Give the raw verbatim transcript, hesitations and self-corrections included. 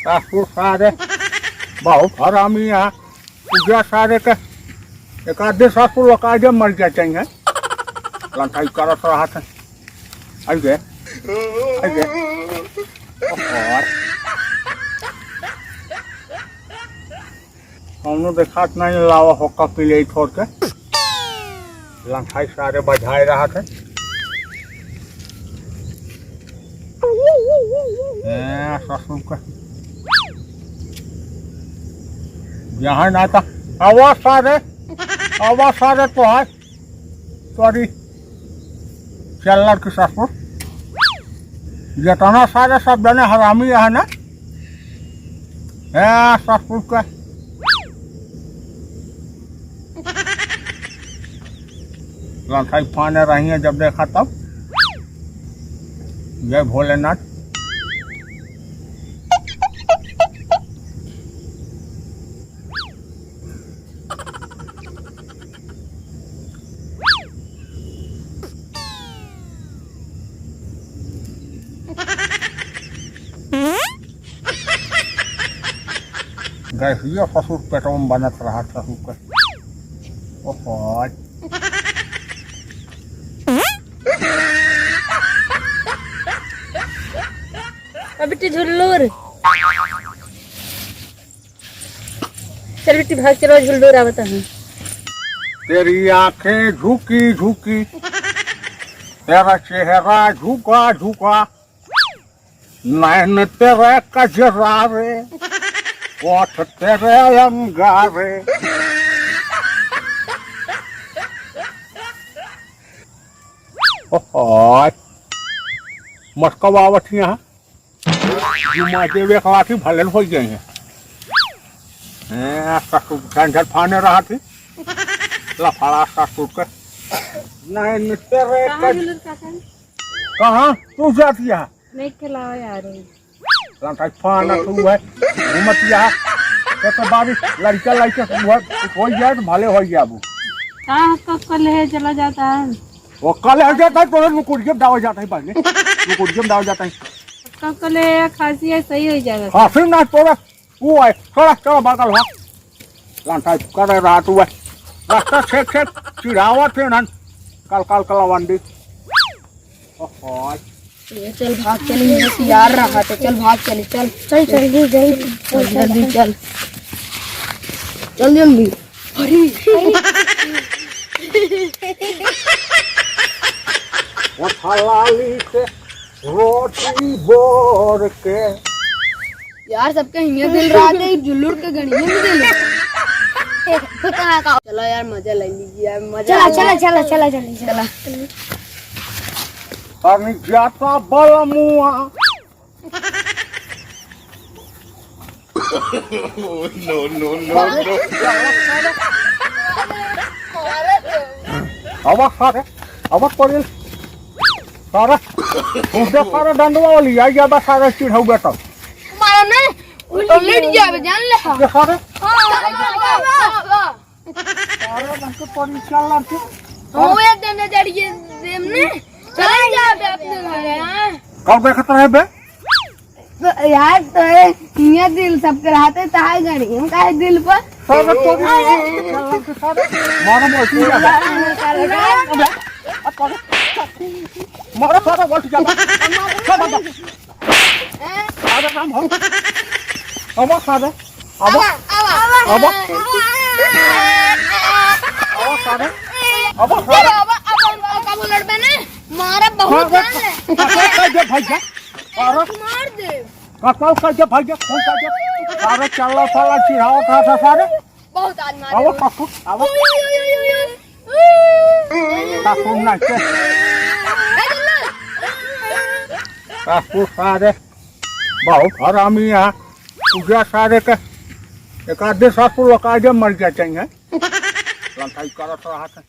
ससुर सारे बहुत हरामी है। पूजा सारे के एक आध दिन ससुर लोग आगे मर जाते हैं। लंठाई करत रहत है। आइए, आइए। ओहो। कौनो देखात नहीं, लावा होका पी ले छोड़ के। लंठाई सारे बजाए रहत है। ए, ससुर का। यहाँ ना था। आवा सारे, आवा सारे तो है। सॉरी, चल लड़की ससुर। जितना सारे सब जने हरामी है ना। ए, ससुर का। लंठाई फाने रही है जब देखा तब। जय भोलेनाथ। गैसिया ससुर पेटवा में बनत रहा ससुर के। ओहो। अब बेटी झुल्लूर। चल बेटी भाग, चलो झुल्लूर आवत है। तेरी आंखें झुकी झुकी, तेरा चेहरा झुका झुका, नैन तेरे कजरारे, ओठ तेरे अंगारे। ओहो, मस्का बावत यहाँ। जुमा देवे खवाती भलन हो गए हैं। हैं, ससुर झंझट फाने रहा थी। लफड़ा ससुर के। नहीं, नित्य रे कहाँ कज-, झुलुर काका? कहाँ? तू जाती है? नहीं खिलाओ यार। लंठाई फाना तू है। घूमत यहाँ। तो, तो बारी लड़का लड़के से हुआ, हो जाए तो भले हो जाबू। कहाँ कब कल है चला जाता है? वो कल है जाता है, तोरे नुकुरिया में डावा जाता है, बाने। नुकुरिया में डावा जाता है। कब कल है, खांसी है, सही हो जाएगा। खांसी ना तोरा, वो है, थोड़ा, थोड़ा बगल हो। लंठा करे रहा तू है। रास्ता छेक, छेक, चिढ़ावत है नन। कल, कल, कल, वंडी। ओहो। ये चल भाग, चल, ये तैयार रहा था, चल भाग, चल, चल। चल, जल्दी, जल्दी। चल, जल्दी, चल। चल, जल्दी। अरे। वो थलाली से रोटी बोर के। यार, सबके हियाँ दिल रहा थे, जुल्लूर के गणिये में दिल। चला यार, मजा ले लीजिए यार, मजा चला, ले चला, लीजिए। चला, चला, जल्दी चला। चला। पानी जाता बलमुआ। No, no, no, no। आवा सारे, आवा पड़ेल। सारा, उधर सारा डंडवा वाली, आई जाबा सारा चिढ़ाऊ बेटा। मारा नहीं, वो तो लेट जाबे, जान ले। ये सारे। हाँ, हाँ, हाँ, हाँ, हाँ। अरे, हमको पड़ी चल रहा थी। हम वो एक डंडा जड़िए देम ने। चले जाबे अपने घरे, हाँ। कब देखत रहे बे? तो यार, तो ये, ये दिल सबके रहते, ताहे गड़ी, हम काहे दिल पर? अरे, पड़ी चल रहा थी, सारे। मारा मोटी जा। अबे, अब पड़े। मारा सारा उल्ट जा। चल, चल, चल। अरे राम हो। अब सारे। अब। अब। अब सारे। अब सारे। अब, अब, अब, अब, अब लड़बे ने? मारा बहुत मार दे। जान ले। कतल कर दे भाई जा। अरे। मार दे। कतल कर दे भाई जा। खून कर दे। सारे चल्ला साला चिढ़ावत रहा था सारे। बहुत आज मारे अब हो। पप्पू, अब। ओए, ओए, ओए, ओए, ओए। पप्पू नहीं के। ए, दुल्लू। पप्पू सारे। बहुत हरामी है। पूजा सारे के एक आध दिन ससुर लोग आगे मर जाते हैं। लंठाई करत रहा था।